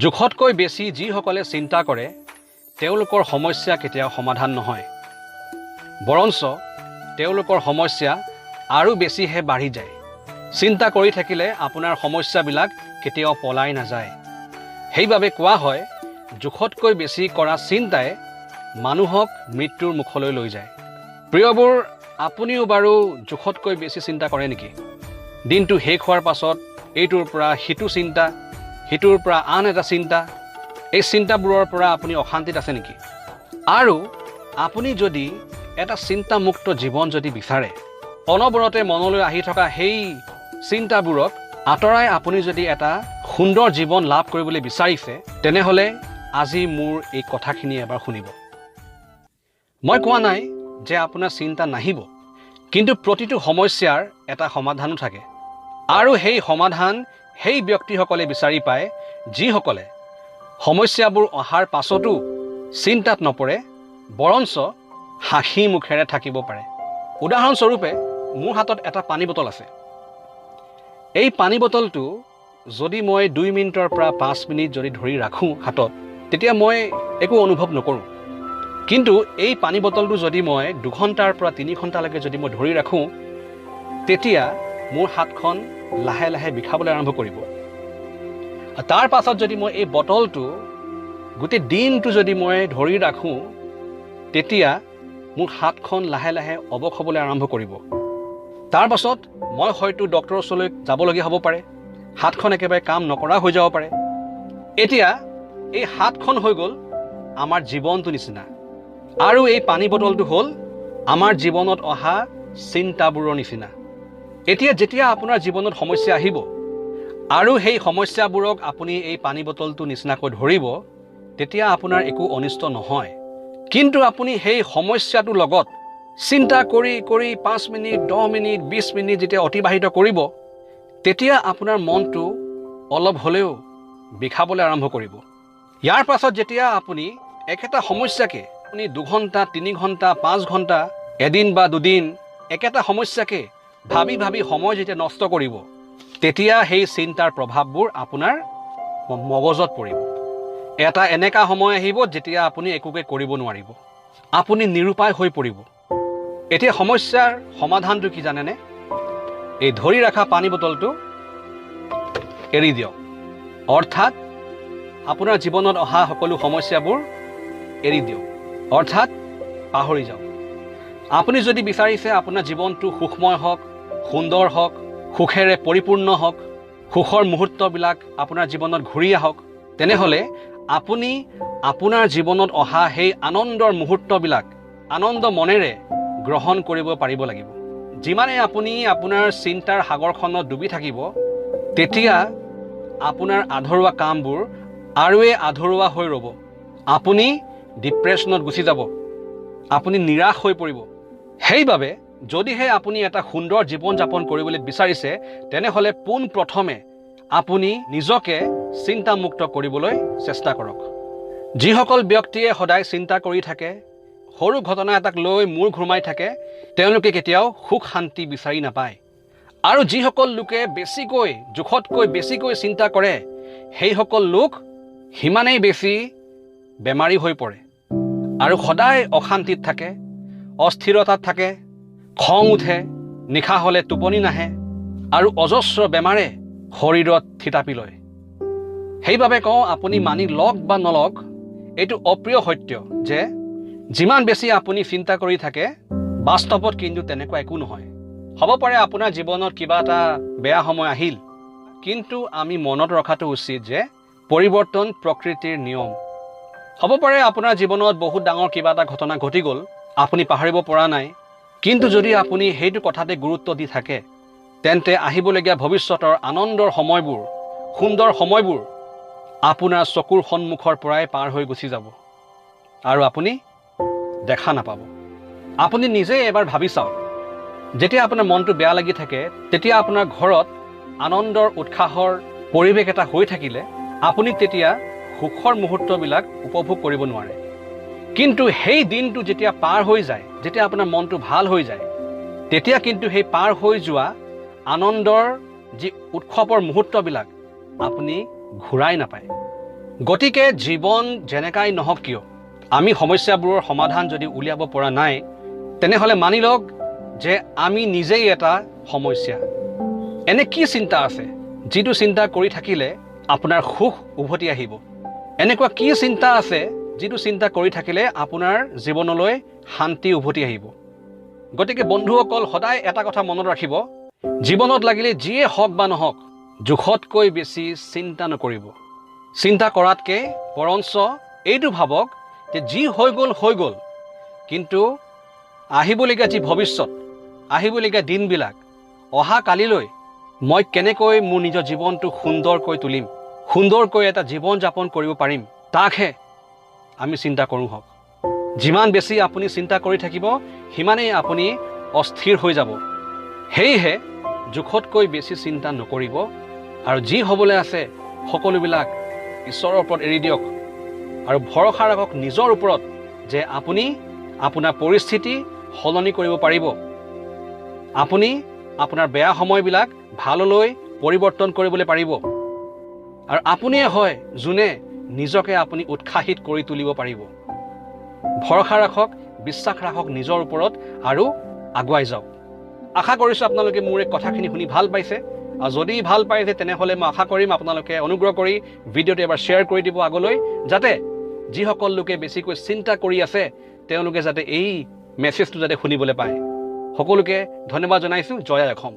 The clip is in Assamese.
জোখতকৈ বেছি যিসকলে চিন্তা কৰে, তেওঁলোকৰ সমস্যা কেতিয়াও সমাধান নহয়, বৰঞ্চ তেওঁলোকৰ সমস্যা আৰু বেছিহে বাঢ়ি যায়। চিন্তা কৰি থাকিলে আপোনাৰ সমস্যাবিলাক কেতিয়াও পলাই নাযায়। সেইবাবে কোৱা হয়, জোখতকৈ বেছি কৰা চিন্তাই মানুহক মৃত্যুৰ মুখলৈ লৈ যায়। প্ৰিয়বোৰ, আপুনিও বাৰু জোখতকৈ বেছি চিন্তা কৰে নেকি? দিনটো শেষ হোৱাৰ পাছত এইটোৰ পৰা সিটো চিন্তা, সিটোৰ পৰা আন এটা চিন্তা, এই চিন্তাবোৰৰ পৰা আপুনি অশান্তিত আছে নেকি? আৰু আপুনি যদি এটা চিন্তামুক্ত জীৱন যদি বিচাৰে, অনবৰতে মনলৈ আহি থকা সেই চিন্তাবোৰক আঁতৰাই আপুনি যদি এটা সুন্দৰ জীৱন লাভ কৰিবলৈ বিচাৰিছে, তেনেহ'লে আজি মোৰ এই কথাখিনি এবাৰ শুনিব। মই কোৱা নাই যে আপোনাৰ চিন্তা নাহিব, কিন্তু প্ৰতিটো সমস্যাৰ এটা সমাধানো থাকে, আৰু সেই সমাধান সেই ব্যক্তিসকলে বিচাৰি পায় যিসকলে সমস্যাবোৰ অহাৰ পাছতো চিন্তাত নপৰে, বৰঞ্চ হাঁহি মুখেৰে থাকিব পাৰে। উদাহৰণস্বৰূপে, মোৰ হাতত এটা পানী বটল আছে। এই পানী বটলটো যদি মই 2 মিনিটৰ পৰা 5 মিনিট যদি ধৰি ৰাখোঁ হাতত, তেতিয়া মই একো অনুভৱ নকৰোঁ। কিন্তু এই পানী বটলটো যদি মই 2 ঘণ্টাৰ পৰা 3 ঘণ্টালৈকে যদি মই ধৰি ৰাখোঁ, তেতিয়া মোৰ হাতখন লাহে লাহে বিষাবলৈ আৰম্ভ কৰিব। তাৰ পাছত যদি মই এই বটলটো গোটেই দিনটো যদি মই ধৰি ৰাখোঁ, তেতিয়া মোৰ হাতখন লাহে লাহে অৱশ হ'বলৈ আৰম্ভ কৰিব। তাৰ পাছত মই হয়তো ডক্টৰৰ ওচৰলৈ যাবলগীয়া হ'ব পাৰে, হাতখন একেবাৰে কাম নকৰা হৈ যাব পাৰে। এতিয়া এই হাতখন হৈ গ'ল আমাৰ জীৱনটো নিচিনা, আৰু এই পানী বটলটো হ'ল আমাৰ জীৱনত অহা চিন্তাবোৰৰ নিচিনা। এতিয়া যেতিয়া আপোনাৰ জীৱনত সমস্যা আহিব আৰু সেই সমস্যাবোৰক আপুনি এই পানী বটলটো নিচিনাকৈ ধৰিব, তেতিয়া আপোনাৰ একো অনিষ্ট নহয়। কিন্তু আপুনি সেই সমস্যাটোৰ লগত চিন্তা কৰি কৰি 5 মিনিট, 10 মিনিট, 20 মিনিট যেতিয়া অতিবাহিত কৰিব, তেতিয়া আপোনাৰ মনটো অলপ হ'লেও বিষাবলৈ আৰম্ভ কৰিব। ইয়াৰ পাছত যেতিয়া আপুনি একেটা সমস্যাকে আপুনি 2 ঘণ্টা, 3 ঘণ্টা, 5 ঘণ্টা, এদিন বা দুদিন একেটা সমস্যাকে ভাবি ভাবি সময় যেতিয়া নষ্ট কৰিব, তেতিয়া সেই চিন্তাৰ প্ৰভাৱবোৰ আপোনাৰ মগজত পৰিব। এটা এনেকুৱা সময় আহিব যেতিয়া আপুনি একোকে কৰিব নোৱাৰিব, আপুনি নিৰুপায় হৈ পৰিব। এতিয়া সমস্যাৰ সমাধানটো কি জানেনে? এই ধৰি ৰখা পানী বটলটো এৰি দিয়ক। অৰ্থাৎ আপোনাৰ জীৱনত অহা সকলো সমস্যাবোৰ এৰি দিয়ক, অৰ্থাৎ পাহৰি যাওক। আপুনি যদি বিচাৰিছে আপোনাৰ জীৱনটো সুখময় হওক, সুন্দৰ হওক, সুখেৰে পৰিপূৰ্ণ হওক, সুখৰ মুহূৰ্তবিলাক আপোনাৰ জীৱনত ঘূৰি আহক, তেনেহ'লে আপুনি আপোনাৰ জীৱনত অহা সেই আনন্দৰ মুহূৰ্তবিলাক আনন্দ মনেৰে গ্ৰহণ কৰিব পাৰিব লাগিব। যিমানে আপুনি আপোনাৰ চিন্তাৰ সাগৰখনত ডুবি থাকিব, তেতিয়া আপোনাৰ আধৰুৱা কামবোৰ আৰুৱে আধৰুৱা হৈ ৰ'ব। আপুনি ডিপ্ৰেশ্যনত গুচি যাব, আপুনি নিৰাশ হৈ পৰিব। সেইবাবে যদিহে আপুনি এটা সুন্দৰ জীৱন যাপন কৰিবলৈ বিচাৰিছে, তেনেহ'লে পোনপ্ৰথমে আপুনি নিজকে চিন্তামুক্ত কৰিবলৈ চেষ্টা কৰক। যিসকল ব্যক্তিয়ে সদায় চিন্তা কৰি থাকে, সৰু ঘটনা এটাক লৈ মূৰ ঘুমাই থাকে, তেওঁলোকে কেতিয়াও সুখ শান্তি বিচাৰি নাপায়। আৰু যিসকল লোকে বেছিকৈ, জোখতকৈ বেছিকৈ চিন্তা কৰে, সেইসকল লোক সিমানেই বেছি বেমাৰী হৈ পৰে আৰু সদায় অশান্তিত থাকে, অস্থিৰতাত থাকে, খং উঠে, নিশা হ'লে টোপনি নাহে আৰু অজস্ৰ বেমাৰে শৰীৰত থিতাপি লয়। সেইবাবে কওঁ, আপুনি মানি লওক বা নলওক, এইটো অপ্ৰিয় সত্য যে যিমান বেছি আপুনি চিন্তা কৰি থাকে, বাস্তৱত কিন্তু তেনেকুৱা একো নহয়। হ'ব পাৰে আপোনাৰ জীৱনত কিবা এটা বেয়া সময় আহিল, কিন্তু আমি মনত ৰখাটো উচিত যে পৰিৱৰ্তন প্ৰকৃতিৰ নিয়ম। হ'ব পাৰে আপোনাৰ জীৱনত বহুত ডাঙৰ কিবা এটা ঘটনা ঘটি গ'ল, আপুনি পাহৰিব পৰা নাই, কিন্তু যদি আপুনি সেইটো কথাতে গুৰুত্ব দি থাকে, তেন্তে আহিবলগীয়া ভৱিষ্যতৰ আনন্দৰ সময়বোৰ, সুন্দৰ সময়বোৰ আপোনাৰ চকুৰ সন্মুখৰ পৰাই পাৰ হৈ গুচি যাব আৰু আপুনি দেখা নাপাব। আপুনি নিজেই এবাৰ ভাবি চাওক, যেতিয়া আপোনাৰ মনটো বেয়া লাগি থাকে, তেতিয়া আপোনাৰ ঘৰত আনন্দৰ উৎসাহৰ পৰিৱেশ এটা হৈ থাকিলে আপুনি তেতিয়া সুখৰ মুহূৰ্তবিলাক উপভোগ কৰিব নোৱাৰে। কিন্তু সেই দিনটো যেতিয়া পাৰ হৈ যায়, যেতিয়া আপোনাৰ মনটো ভাল হৈ যায়, তেতিয়া কিন্তু সেই পাৰ হৈ যোৱা আনন্দৰ যি উৎসৱৰ মুহূৰ্তবিলাক আপুনি ঘূৰাই নাপায়। গতিকে জীৱন যেনেকাই নহওক কিয়, আমি সমস্যাবোৰৰ সমাধান যদি উলিয়াব পৰা নাই, তেনেহ'লে মানি লওক যে আমি নিজেই এটা সমস্যা। এনে কি চিন্তা আছে যিটো চিন্তা কৰি থাকিলে আপোনাৰ সুখ উভতি আহিব? এনেকুৱা কি চিন্তা আছে যিটো চিন্তা কৰি থাকিলে আপোনাৰ জীৱনলৈ শান্তি উভতি আহিব? গতিকে বন্ধুসকল, সদায় এটা কথা মনত ৰাখিব, জীৱনত লাগিলে যিয়ে হওক বা নহওক, জোখতকৈ বেছি চিন্তা নকৰিব। চিন্তা কৰাতকৈ বৰঞ্চ এইটো ভাবক যে যি হৈ গ'ল হৈ গ'ল, কিন্তু আহিবলগীয়া যি ভৱিষ্যত, আহিবলগীয়া দিনবিলাক, অহা কালিলৈ মই কেনেকৈ মোৰ নিজৰ জীৱনটো সুন্দৰকৈ তুলিম, সুন্দৰকৈ এটা জীৱন যাপন কৰিব পাৰিম, তাকহে আমি চিন্তা কৰোঁ হওক। যিমান বেছি আপুনি চিন্তা কৰি থাকিব, সিমানেই আপুনি অস্থিৰ হৈ যাব। সেয়েহে জোখতকৈ বেছি চিন্তা নকৰিব আৰু যি হ'বলৈ আছে সকলোবিলাক ঈশ্বৰৰ ওপৰত এৰি দিয়ক আৰু ভৰসা ৰাখক নিজৰ ওপৰত যে আপুনি আপোনাৰ পৰিস্থিতি সলনি কৰিব পাৰিব, আপুনি আপোনাৰ বেয়া সময়বিলাক ভাললৈ পৰিৱৰ্তন কৰিবলৈ পাৰিব আৰু আপুনিয়ে হয় যোনে নিজকে আপুনি উৎসাহিত কৰি তুলিব পাৰিব। ভৰসা ৰাখক, বিশ্বাস ৰাখক নিজৰ ওপৰত আৰু আগুৱাই যাওক। আশা কৰিছোঁ আপোনালোকে মোৰ এই কথাখিনি শুনি ভাল পাইছে, আৰু যদি ভাল পাইছে তেনেহ'লে মই আশা কৰিম আপোনালোকে অনুগ্ৰহ কৰি ভিডিঅ'টো এবাৰ শ্বেয়াৰ কৰি দিব আগলৈ, যাতে যিসকল লোকে বেছিকৈ চিন্তা কৰি আছে তেওঁলোকে যাতে এই মেছেজটো যাতে শুনিবলৈ পায়। সকলোকে ধন্যবাদ জনাইছোঁ। জয় অসম।